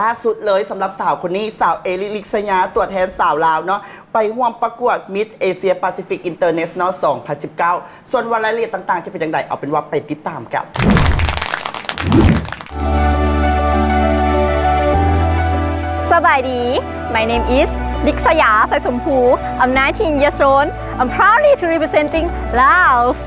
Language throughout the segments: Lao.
ລ່າສຸດເລີຍ ສຳລັບສາວຄົນນີ້ ສາວເອລິກ ລິກຊະຍາ ຕົວແທນສາວລາວເນາະ ໄປຮ່ວມປະກວດ Miss Asia Pacific International ສອງພັນສິບເກົ້າ ສ່ວນວ່າລາຍລະອຽດຕ່າງໆຈະເປັນຈັ່ງໃດ ເອົາເປັນວ່າໄປຕິດຕາມກັນ. ສະບາຍດີ My name is ລິກຊະຍາ ໄຊສົມພູ I'm nineteen years old. I'm proudly to representing Laos.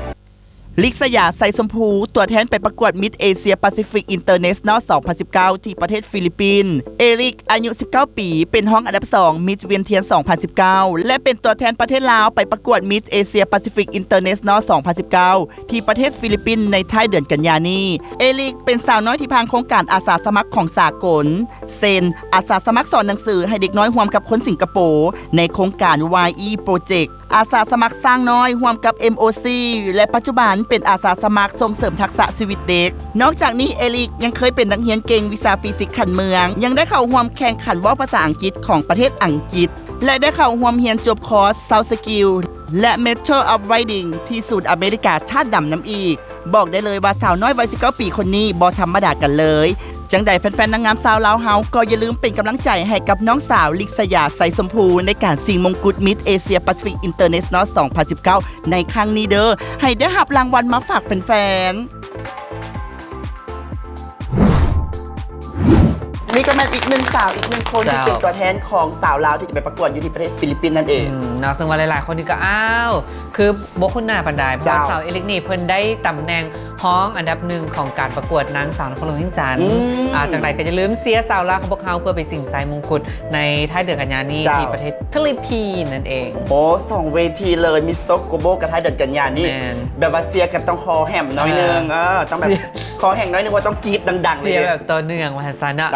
ລິກສະຫຍາ ໄຊສົມພູ ຕົວແທນໄປປະກວດ Miss Asia Pacific International ສອງພັນສິບເກົ້າ ທີ່ປະເທດຟີລິບປິນ. ເອລິກ ອາຍຸສິບເກົ້າປີ ເປັນຮອງອັນດັບສອງ Miss ວຽນທຽນ ສອງພັນສິບເກົ້າ ແລະ ເປັນຕົວແທນປະເທດລາວໄປປະກວດ Miss Asia Pacific International ສອງພັນສິບເກົ້າ ທີ່ປະເທດຟີລິບປິນໃນທ້າຍເດືອນກັນຍານີ້. ເອລິກ ເປັນສາວນ້ອຍທີ່ຜ່ານໂຄງການອາສາສະໝັກຂອງສາກົນ ເຊັ່ນ ອາສາສະໝັກສອນໜັງສືໃຫ້ເດັກນ້ອຍຮ່ວມກັບຄົນສິງກະໂປ ໃນໂຄງການ YE Project ອາສາສະໝັກຊ້າງນ້ອຍຮ່ວມກັບ MOC ແລະ ປັດຈຸບັນເປັນອາສາສະໝັກສົ່ງເສີມທັກສະຊີວິດເດັກ. ນອກຈາກນີ້ ເອລິກຍັງເຄີຍເປັນນັກຮຽນເກັ່ງວິຊາຟີຊິກຂັ້ນເມືອງ, ຍັງໄດ້ເຂົ້າຮ່ວມແຂ່ງຂັນເວົ້າພາສາອັງກິດຂອງປະເທດອັງກິດ ແລະ ໄດ້ເຂົ້າຮ່ວມຮຽນຈົບຄອສ Sound Skill ແລະ Master of Writing ທີ່ສູນອາເມລິກາທາດດຳນຳອີກ. ບອກໄດ້ເລີຍວ່າສາວນ້ອຍວັຍສິບເກົ້າປີຄົນນີ້ບໍ່ທຳມະດາກັນເລີຍ. ຈັ່ງໃດແຟນໆນາງງາມຊາວລາວເຮົາກໍຢ່າລືມເປັນກຳລັງໃຈໃຫ້ກັບນ້ອງສາວ ລິກສະຫຍາ ໄຊສົມພູ ໃນການຊິງມົງກຸດ Miss Asia Pacific International ສອງພັນສິບເກົ້າ ໃນຄັ້ງນີ້ເດີ້ ໃຫ້ໄດ້ຮັບລາງວັນມາຝາກແຟນໆ. ນີ້ກໍແມ່ນອີກໜຶ່ງສາວ ອີກໜຶ່ງຄົນທີ່ເປັນຕົວແທນຂອງສາວລາວທີ່ຈະໄປປະກວດຢູ່ທີ່ປະເທດຟີລິບປິນນັ້ນເອງ. ອືມ ເນາະ ເຊິ່ງວ່າຫຼາຍໆຄົນນີ້ກໍ ອ້າວ ຄືບໍ່ຄຸ້ນໜ້າປານໃດ ເພາະວ່າ ເຈົ້າ ສາວເອລິກນີ້ເພິ່ນໄດ້ຕຳແໜ່ງຮອງອັນດັບໜຶ່ງຂອງການປະກວດນາງສາວນະຄອນຫຼວງວຽງຈັນ. ອືມ ອ່າ ຈັ່ງໃດກໍຢ່າລືມເຊຍສາວລາວຂອງພວກເຮົາ ເພື່ອໄປຊິງໄຊມົງກຸດໃນທ້າຍເດືອນກັນຍານີ້ ເຈົ້າ ທີ່ປະເທດຟີລິບປິນນັ້ນເອງ. ໂອ້ ສອງເວທີເລີຍ Miss Top Global ກັບທ້າຍເດືອນກັນຍານີ້. ແມ່ນ ແບບວ່າເຊຍກັນຕ້ອງຄໍແຫ້ງໜ້ອຍໜຶ່ງ. ເອີ ເອີ ຕ້ອງແບບ ເຊຍ ຄໍແຫ້ງໜ້ອຍໜຶ່ງ ວ່າຕ້ອງກຣີດດັງໆ ເຊຍແບບຕໍ່ເນື່ອງວ່າຊັ້ນຊະເນາະ.